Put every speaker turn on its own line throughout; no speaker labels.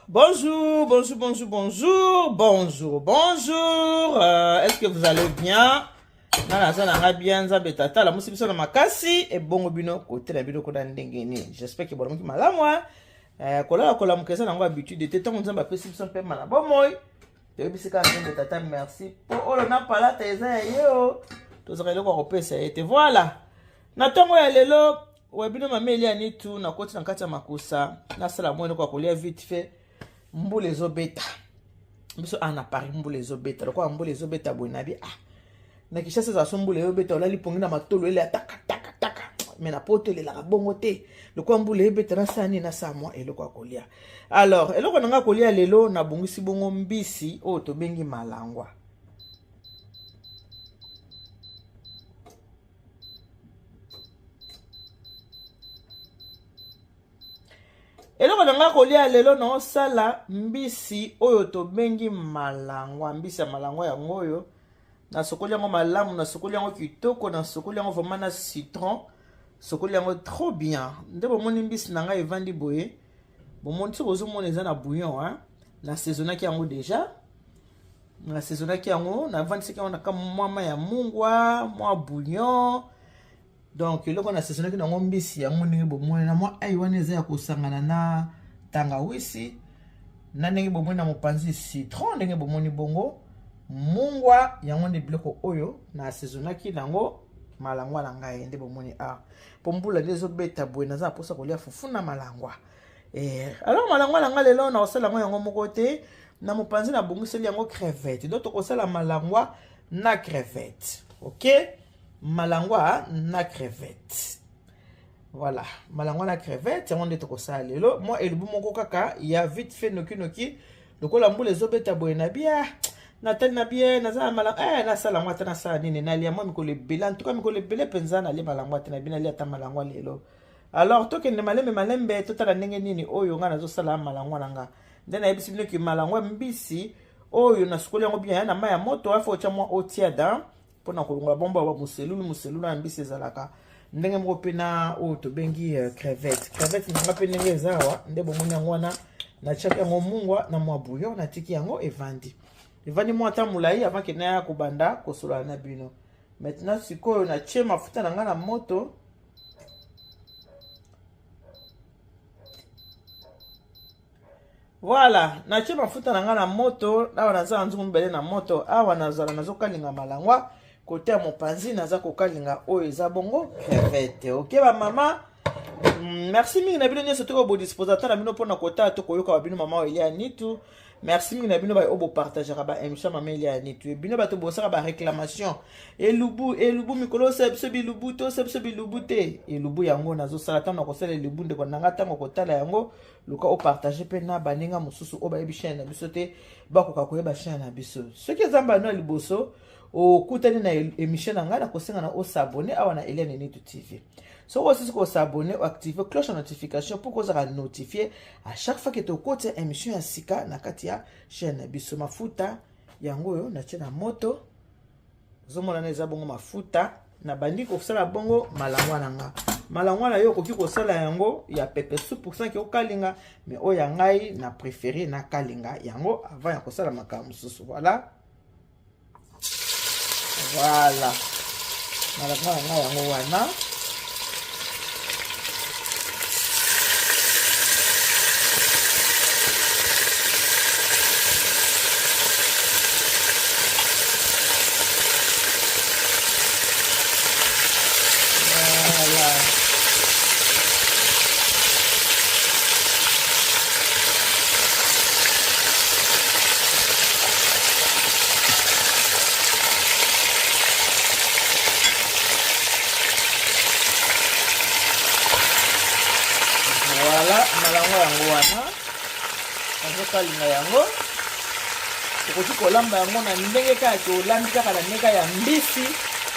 Bonjour, bonjour, bonjour, bonjour, bonjour, bonjour. Euh, Est-ce que vous allez bien? nga naza na nga bien nzambe tata alamusi biso na makasi ebongo bino kote na bino kuna ndenge nini j'espère ke bolamuki malamu eh, kolala kolamuka eza nango habitude te ntango nzambe apesi biso mpema na bomoi toyebisi kaka nzambe tata merci mpo oyo na palata eza ya ye o tozalaka eloko ya kopesa ye te voilà na ntongo ya lelo wa bino mama elia nitu nakoti na kati ya makusa nasala mwa eloko ya kolia vite fait mbula ezobeta biso awa na paris mbula ezobeta lokola mbula ezobeta boye nabi ah na kinshasa ezala so mbula eyobeta olali pongi na matolo ele ataka taka taka me na poto elelaka bongo te lokola mbula eyobeta nasala nini nasala mwa eloko ya kolia alors eloko na ngai kolia lelo nabongisi bongo mbisi oyo tobengi malangwa Eloko na ngai kolia lelo naosala mbisi oyo tobengi malangwa. Mbisi ya malangwa yango oyo nasokoli yango malamu, nasokoli yango kitoko, nasokoli yango vraiment na citron, sokoli yango trop bien. Nde bomoni mbisi na ngai evandi boye, bomoni soki bozomona eza na bouillon hein? Na saisonnaki yango deja, na saisonnaki yango, navandisaki yango na kamwa mai ya mungwa, mwa bouillon Donc eloko na saisonnaki nango mbisi yango ndenge bomoni na mwa ai wana eza ya kosangana na tangawisi na ndenge bomoni na mopanzi citron ndenge bomoni bongo mungwa yango nde biloko oyo na saisonnaki nango malangwa na ngai nde bomoni a mpo mbula nde ezobeta boye naza na mposa kolia fufu na malangwa eh, alors malangwa na ngai lelo nakosala yango yango moko te na mopanzi nabongiseli yango crevette donc tokosala malangwa na crevette ok Malangwa na crevette. Voilà, malangwa na crevette yango nde tokosala lelo. Mwa elubu moko kaka ya vite fait noki noki lokola mbula ezobeta boye na bia natali na bie naza na malangwa eh, nasala yango ata nasala nini nalia mwa mikolo ebele antuka mikolo ebele mpenza nalia malangwa te na bino nalia ata malangwa lelo alors tokende malembe malembe totala ndenge nini oyo ngai nazosala malangwa na nga nde nayebisi bino ke malangwa mbisi oyo nasukoli yango bien na mai ya moto afo otya mwa eau tiède mpo na kolongola bomba ba moselulu moselulu ya mbisi ezalaka ndenge moko mpe na oyo tobengi euh, crevette crevette na nga mpe ndenge eza awa nde bomoni yango wana natiaki yango mungwa na mwa bouillon natiki yango evandi evandi mwa ata molai avant ke naya kobanda kosolola na bino maintenant sikoyo natie mafuta na ngai na moto Voilà, natie mafuta na ngai na moto, awa naza na nzungu mibale na moto, awa nazala nazokalinga malangwa, kote ya mopanzi naza kokalinga oyo eza bongo crevette. Ok ba mama, mm, merci mingi na bino nyonso toko bodispose ata na bino mpona kotala to koyoka ba bino mama Elia Nitu. Merci mingi na bino ba oyo bopartageaka ba émission mama Elia Nitu. Bino bato bosaka ba réclamation. Elubu, elubu mikolo osala biso bilubu te, osala biso bilubu te. Elubu yango nazosala ntango nakosala elubu ndeko na ngai ntango kotala yango luka opartage mpe na baninga mosusu oyo bayebi chaîne na biso te bakoka koyeba chaîne na biso soki eza mbano ya liboso okutani na émission na ngai nakosenga na osabone awa na Eliane Nitu TV soki osisi kosabone oactive cloche ya notification mpo kozala notifie à chaque fois ke tokotia émission ya sika na kati ya chaîne na biso mafuta yango oyo natie na moto ozomona na eza bongo mafuta nabandi kosala bongo malangwa na nga malangwa na yo okoki kosala yango ya pepe soupe sans ke okalinga mais oyo ya ngai na préféré nakalinga yango avant ya kosala makambo mosusu voilà voilà malangwa na ngai yango wana Voilà, malango yango wana nazokalinga yango okoki kolamba yango na ndenge kaka ke olambi kaka na ndenge ya mbisi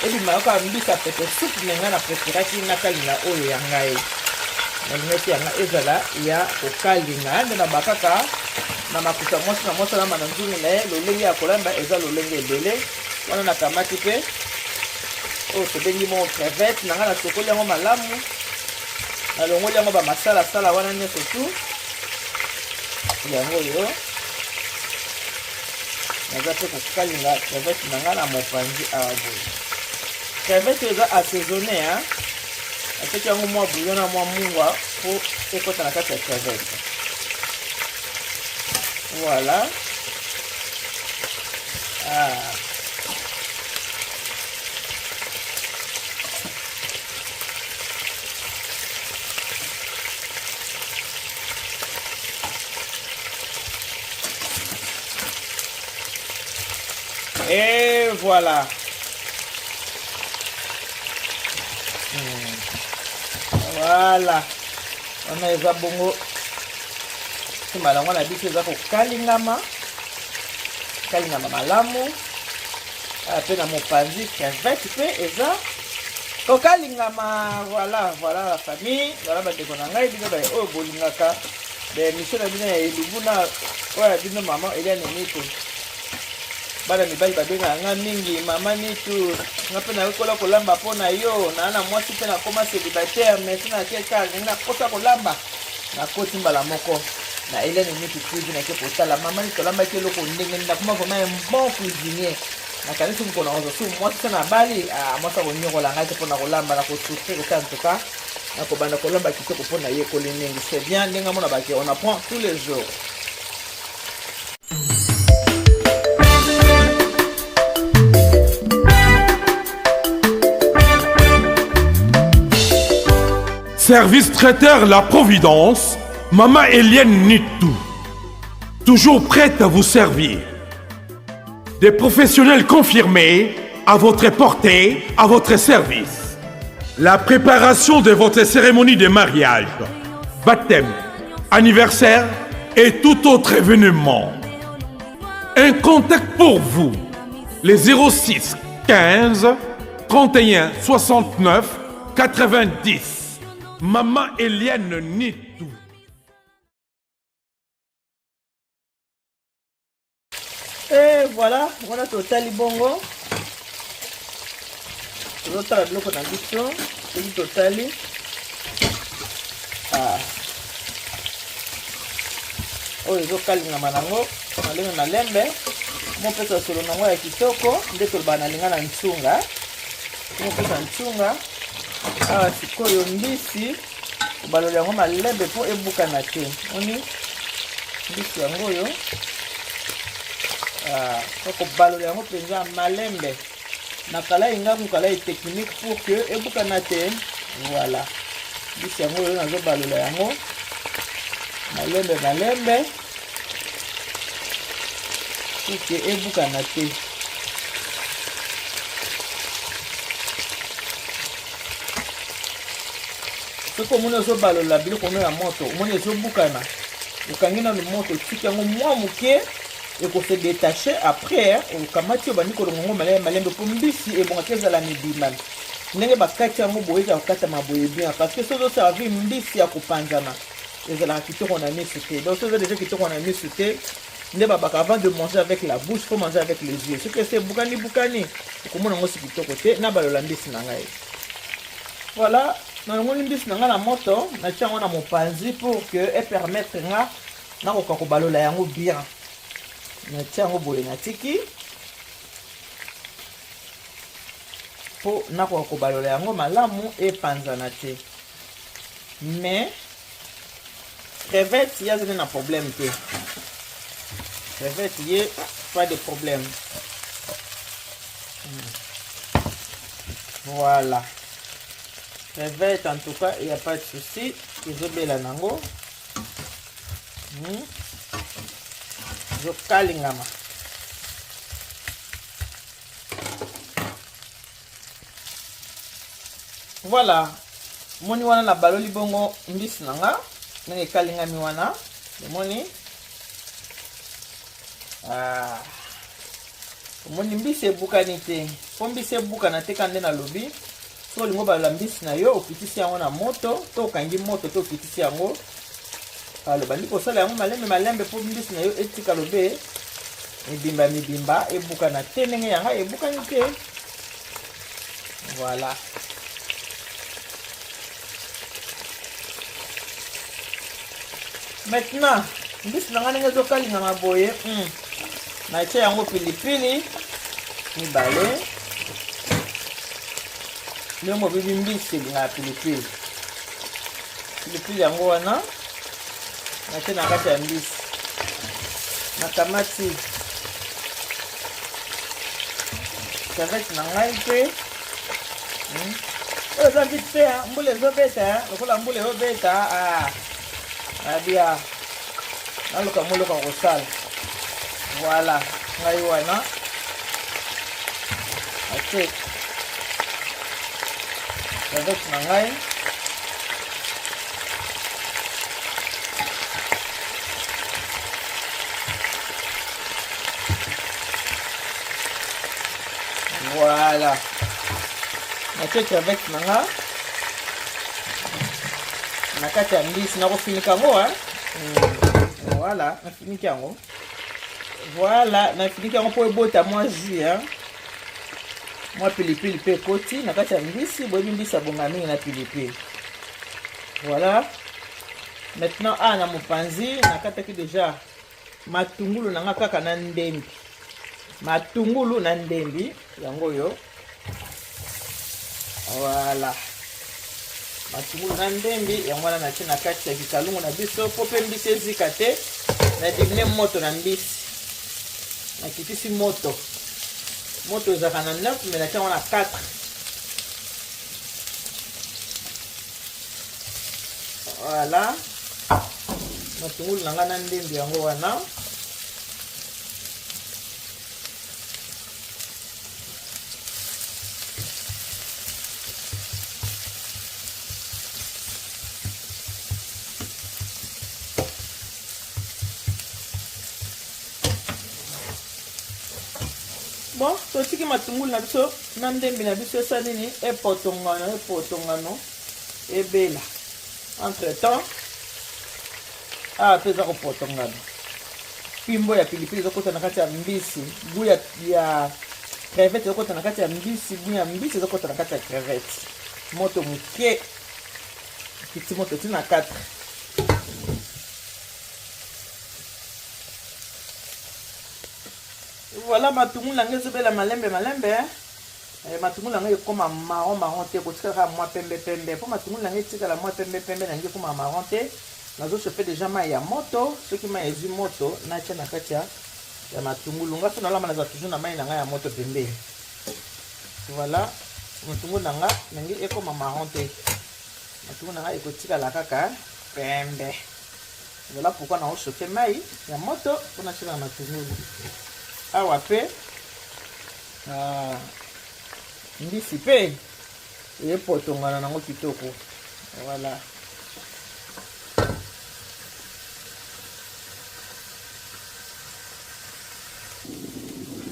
ebima kaka mbisi ya pepe supu me ngai na preferaki nakalinga oyo ya ngai nalingaki yanga ezala ya kokalinga nde na bakaka na makuta mwasi na mwasi alamba na nzungu na ye lolenge ya kolamba eza lolenge ebele wana nakamati mpe oyo tobengi bongo crevette na ngai nasokoli yango malamu nalongoli yango bamasalasala wana nyonso tu. Yango oyo naza mpe kokalinga crevette na ngai na mopanzi awa boye. Crevette oyo eza assaisonne, hein? Atiaki yango mwa bouillon na mwa mungwa mpo ekota na kati ya crevette. Voilà. Ah. Et voilà. Voilà. Wana eza bongo nsima yango na biso eza kokalingama kalingama malamu mpe na mopanzi crevette mpe eza kokalingama. Voilà, voilà la famille, voilà bandeko na ngai, bino baye oyo bolingaka baémission na bino ya elubu na oyo ya bino mama Eliane Nitu. Bana mibali babengaka nga mingi mama Nitu, nga mpe nayekola kolamba mpo na yo. Naa na mwasi mpe nakoma célibataire, mais so nake kaka ndenge nakota kolamba, nakoti mbala moko na Eliane Nitu TV, nake kotala mama Nitu alambaki eloko ndenge nini. Nakoma vraiment un bon cuisinier. Nakanisi mokolo nakozwa su mwasi, so nabali, mwasi akonyokola ngai te mpo na kolamba, na kosouffrir te. En tout cas nakobanda kolamba kitoko mpo nayekoli mingi. C'est bien ndenge amona bake, on apprend tous les jours.
Service traiteur La Providence, Maman Eliane Nitou, toujours prête à vous servir. Des professionnels confirmés à votre portée, à votre service. La préparation de votre cérémonie de mariage, baptême, anniversaire et tout autre événement. Un contact pour vous, les 06 15 31 69 90. Maman Eliane Nitou.
Et voilà, wana totali bongo, tozotala biloko na biso. Soki totali, ah, oyo ezokalingama nango malembe malembe, mopesa solo nango ya kitoko nde tolobaka na linga na ntsunga, mopesa ntsunga. Awa sikoyo mbisi obalola yango malembe mpo ebukana te. Oni mbisi yango oyo, kobalola yango mpenza malembe na kalai ngangu kalai technique pour que ebukana te. Voilà, mbisi yango oyo nazobalola yango malembe malembe pour que ebukana te. Soki omoni ozobalola biloko no ya moto, omoni ezobukana, okangi nanu moto, otiki yango mwa moke, ekose détacher. Après okamati, obandi kolonga yango malembe malembe, mpo mbisi ebongaki ezala mibima ndenge bakati yango boye, eza kokatama boye bien, parce que soki ozoservi mbisi ya kopanzana, ezalaka kitoko na misu te. Donc soki eza déjà kitoko na misu te, nde babaka avant de manger avec la bouche, faut manger avec les yeux. Soki ese ebukani bukani, okomona yango si kitoko te. Nabalola mbisi na ngai. Voilà, nalongoli mbisi na ngai na moto, natia yango na mopanzi pour que epermettre nga nakoka kobalola yango bien. Natia yango boye, natiki mpo nakoka kobalola yango malamu, epanzana te. Mais crevette ye azali na problème te, crevette ye pas de problème. Voilà, crevette en tout cas il y a pas de souci, ezobela nango, ezokalingama. Voilà, moni wana nabaloli bongo mbisi na nga ndenge ekalingami wana. Omoni, ah, omoni mbisi ebukani te, mpo mbisi ebukana te. Ka nde nalobi, soki olingi obalola mbisi na yo, okitisi yango na moto to okangi moto to okitisi yango, alo bandi kosala yango malembe malembe mpo mbisi na yo etika lobe mibimba mibimba, ebukana te ndenge yanga ebukani te. Voilà. Maintenant, Mbisi na ngai ndenge ezokalingama boye, natie yango pilipili mibale. Ndenge obibi mbisi elingaka pilipili, pilipili yango wana natie na kati ya mbisi. Nakamati crevette na ngai mpe oyo eza vite fait, mbula ezobeta, lokola mbula ezobeta, abia naluka moluka kosala. Voilà, ngai wana atie crevette na ngai. Voilà, natie crevette na nga na kati ya mbisi, nakofinika yango. Voilà, nafiniki yango. Voilà, nafiniki yango mpo ebota mwa jus, mwa pilipili mpe ekoti na kati ya mbisi. Boyebi mbisi abonga mingi na pilipili. Voilà, maintenant awa na mopanzi nakataki déjà matungulu na nga kaka na ndembi. Matungulu na ndembi yango oyo. Voilà, matungulu na ndembi yango wana natie na kati ya kikalungu na biso mpo mpe mbisi ezika te. Na diminuer moto na mbisi, nakitisi moto. Moto ezalaka na 9, mais natie yango na 4. Voilà, matungulu na ngai na ndembi yango wana. Bon, totiki matungulu na biso na ndembi na biso esa nini, epotongano epotongano, ebela. Entre temps awa mpe eza kopotongana, pimbo ya pilipili ezokota na kati ya mbisi, goût ya crevette ezokota na kati ya mbisi, goût ya mbisi ezokota na kati ya crevette. Moto moke, kiti moto ntina 4. Voilà, matungulu na ngai ezobela malembe malembe. Matungulu na ngai ekóma marron marron te, kotikala kaka mwa pembe pembe, mpo matungulu na ngai etikala mwa pembe pembe, na ngai ekóma marron te. Nazochauffer déjà mai ya moto. Soki mai ezwi moto, natia na kati ya matungulu. Nga so nalamba, naza toujours na mai na ngai ya moto pembeni. Voilà, matungulu na nga nangi ekóma marron te, matungulu na ngai ekotikala kaka pembe. Voilà pourquoi naochauffer mai ya moto mpona tia na matungulu. Awa mpe mbisi mpe epotongana nango kitoko. Voilà,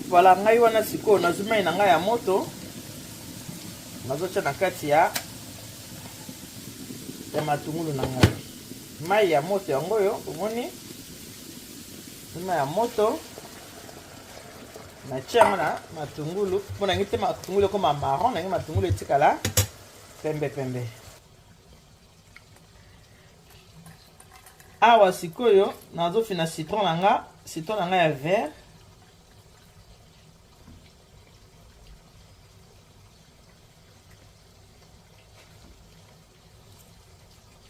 voilà, ngai wana sikoyo nazwi mai na ngai ya moto, nazotia na kati ya matungulu na ngai. Mai ya moto yango oyo omoni, mai ya moto natia yango na matungulu mpo nangi te matungulu ekoma marron, nangi matungulu etikala pembe pembe. Awa sikoyo nazofina citron na nga, citron na nga ya vert.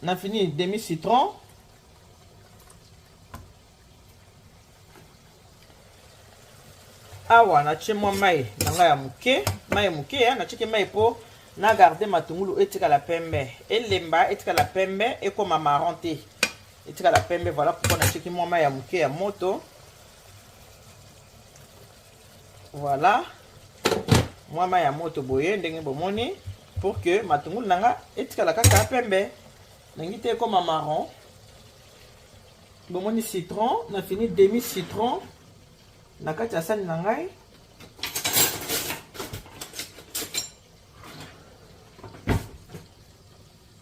Nafini demi citron. Awa natie mwa mai na ngai ya moke, mai moke. Natiaki mai mpo na garder matungulu etikala pembe, elemba etikala pembe, ekoma marron te, etikala pembe. Voilà pourquoi natiaki mwa mai ya moke ya moto. Voilà, mwa mai ya moto boye ndenge bomoni, pour que matungulu na nga etikala kaka pembe, nangi te ekoma marron. Bomoni citron, na fini demi citron na kati ya sani na ngai.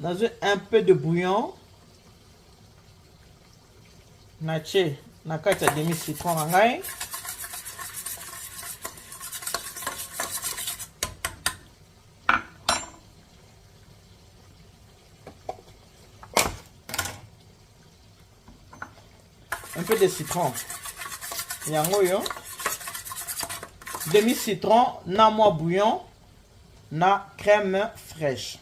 Nazwi un peu de bouillon, natie na kati ya demi citron na ngai. Un peu de citron. Yango yo. Demi citron na mwa bouillon na crème fraîche.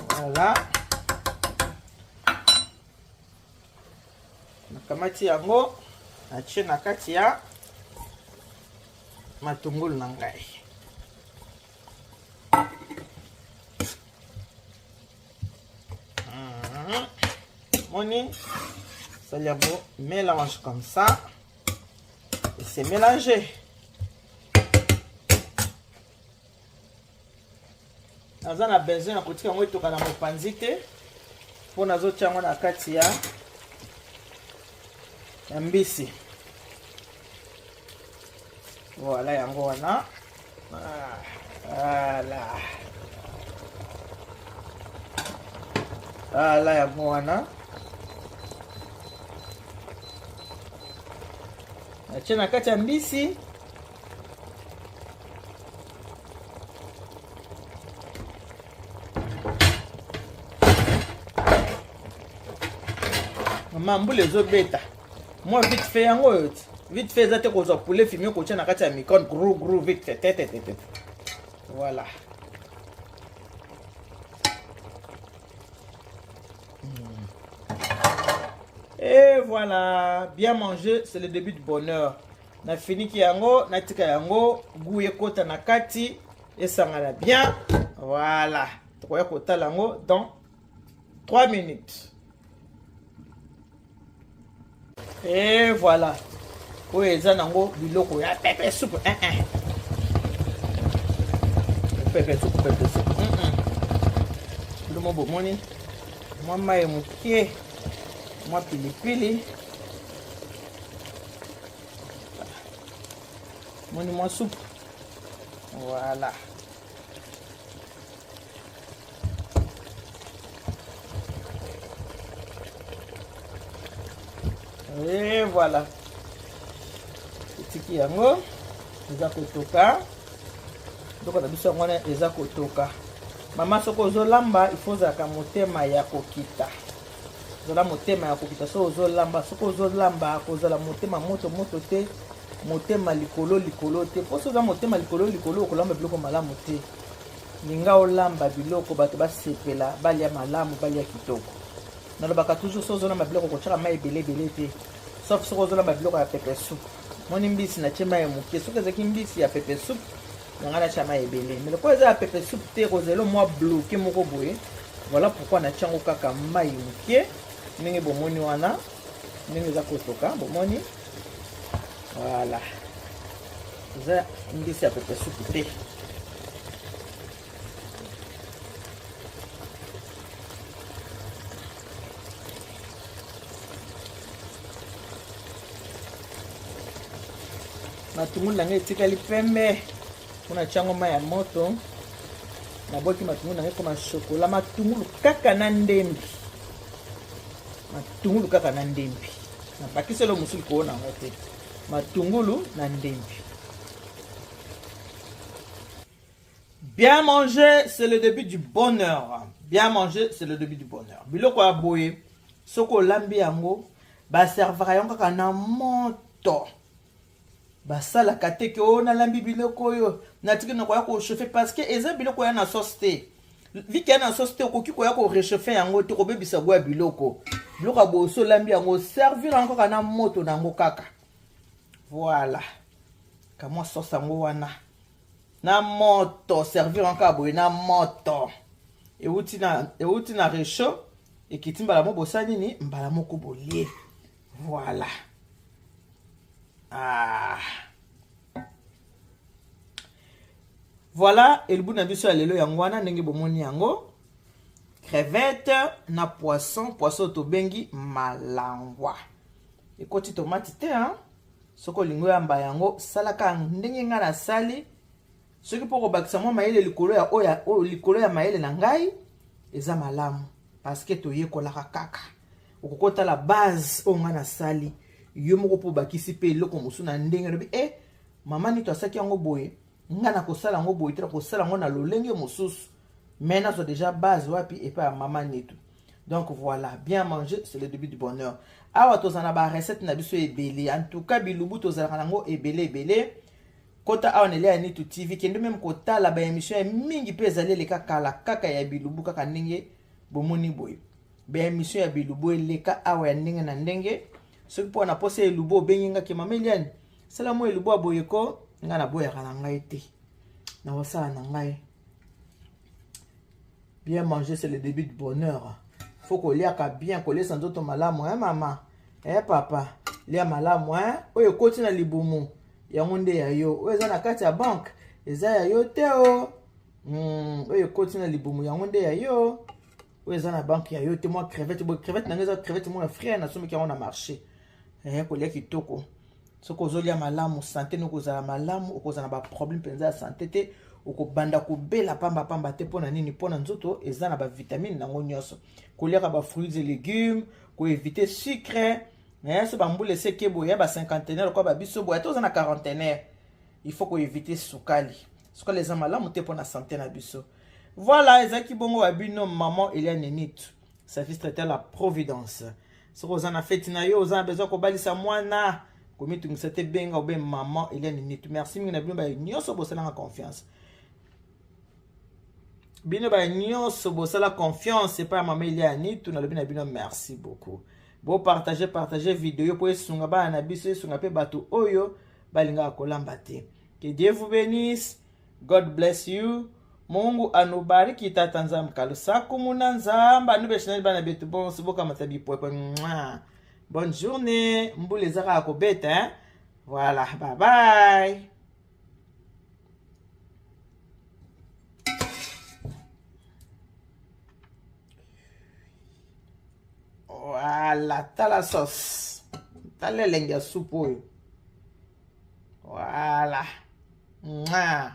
Voilà. Nakamati yango natie na kati ya matungulu na ngai. Moni sali yango mélange comme ça et c'est mélangé. Naza na besoin ya kotika yango etoka na mopanzi te mpo nazotia yango na kati ya mbisi. Voilà yango wana. Voilà. Voilà yango wana. Natie na kati ya mbisi. Mama mbula ezobeta mwa vite fait yango oyo ti vite fait eza te kozwa poulet fumé kotia na kati ya micro-ondes gru gru vite fait te te te te voilà. Et voilà, bien manger, c'est le début du bonheur. Nafiniki yango, natika yango, goût ekota na kati, esangana bien. Voilà, tokoya kotala yango dans 3 minutes. Et voilà, oyo eza nango biloko ya pepe soupe. 1 1. Pepe soupe, pepe soupe. 1 1. Biloko bomoni, mwa mai moke, mwa pilipili. Moni mwa soupe. Voilà. Et voilà. Etiki yango eza kotoka. Biloko na biso yango wana eza kotoka. Mama soki ozolamba il faut ozalaka motema ya kokita. Zala motema ya kokita soki ozolamba, soki ozolamba kozala motema moto moto te, motema likolo likolo te. Po soki oza motema likolo likolo okolamba biloko malamu te. Linga olamba biloko bato basepela, balia malamu, balia kitoko. Nalobaka toujours soki ozolamba biloko kotiaka mai ebele ebele te, sauf soki ozolamba biloko ya pepe soupe. Moni mbisi natie mai moke, soki ezalaki mbisi ya pepe soupe na ngai natia mai ebele, mais lokola eza ya pepe soupe te, ekozala mwa bloqué moko boye. Voilà pourquoi natia yango kaka mai moke, ndenge bomoni wana, ndenge eza kotoka, bomoni. Voilà, eza mbisi ya pepe soupe te. Matungulu na ngai etikali pembe mpona tiango mai ya moto. Nabwaki matungulu na ngai ekoma chocolat. Matungulu kaka na ndembi, matungulu kaka na ndembi, nabakisi eloko mosusu likolo na yango te. Matungulu na ndembi. Bien manger, c'est le début du bonheur. Bien manger, c'est le début du bonheur. Biloko ya boye, soki olambi yango, baservaka yango kaka na moto. Basalaka te ke oyo nalambi biloko oyo natiki na koya kochauffe, parce que eza biloko ya na sauce te. Viki ya na sauce te, okoki koya korechauffe yango te, kobebisa goût ya biloko. Biloko ya boye so olambi yango, servir yango kaka na moto na yango kaka. Voilà, kamwa sauce yango wana na moto, servir yango kaka boye na moto. Euti na réchaud, ekiti mbala moko, bosali nini, mbala moko bolie. Voilà. Ah. Voilà, elubu na biso ya lelo yango wana ndenge bomoni yango. Crevette na poisson, poisson tobengi malangwa. Ekoti tomate te, hein? Soki olingi oyamba yango, salaka ndenge ngai nasali. Soki mpo kobakisa mwa mayele likolo ya oyo, oyo likolo ya mayele na ngai, eza malamu parce que toyekolaka kaka. Okoki kotala base oyo ngai nasali, yo moko mpo obakisi mpe eloko mosusu na ndenge olobi, mama Nito asaki yango boye. Nga nakosala yango boye te, nakosala yango na lolenge mosusu, mais nazwa déjà base wapi? Epai ya mama Nitu. Donc voilà, bien manger, c'est le début du bonheur. Awa tozala na barecette na biso ebele. En tout cas, bilubu tozalaka nango ebele ebele. Kota awa na Elia Nitu TV, kende meme kotala baémission ya mingi mpe ezali eleka kala, kaka ya bilubu, kaka ndenge bomoni boye. Baémission ya bilubu eleka awa ya ndenge na ndenge. Soki mpo na posa elubu, obengi nga ke: "Mama Eliane, sala mwa elubu ya boye ko." Ngai naboyaka na ngai te, nakosala na ngai. Bien manger, c'est le début du bonheur. Faut koliaka bien, kolesa nzoto malamu, hein mama, eh papa, lia malamu, hein. Oyo ekoti na libumu, yango nde ya yo. Oyo eza na kati ya banke eza ya yo te o. Oyo ekoti na libumu, yango nde ya yo. Oyo eza na banke, ya yo te. Mwa crevette boye, crevette nango eza crevette moko ya frais, nasombaki yango na marché. Kolia kitoko. Soki ozolia malamu, santé no okozala malamu, okozala na baproblème mpenza ya santé te, okobanda kobela pambapamba te. Mpo na nini? Mpo na nzoto eza na bavitamine nango nyonso. Koliaka bafruits et légumes, koéviter sucre. Mais so bambula eseke boye ya bacinquantenaire lokola babiso boye, ata oza na quarantenaire, il faut koéviter sukali. Sukali eza malamu te mpo na santé na biso. Voilà, ezalaki bongo wa bino maman Eliane Nitu, service traiteur La Providence. Soki oza na feti na yo, oza na besoin kobalisa mwana, komitungisa te, benga obe maman Eliane Nitu. Merci mingi na bino baye nyonso bosalanga confiance. Bino baye nyonso bosala confiance epai ya mama Eliane Nitu, nalobi na bino merci beaucoup. Bopartage, partage video mpo esunga bana na biso, esunga mpe bato oyo balingaka kolamba te. Que Dieu vous bénisse. God bless you. Mungu anubariki. Tata Nzambe kalusaku muna Nzambe anubeshinani bana betu bonso. Bokamata bipwepwe. Bonne journée. Mbula eza kaka kobeta, hein? Voilà, bye bye. Voilà, tala sauce, tala elengi ya supu oyo. Voilà. Mwah.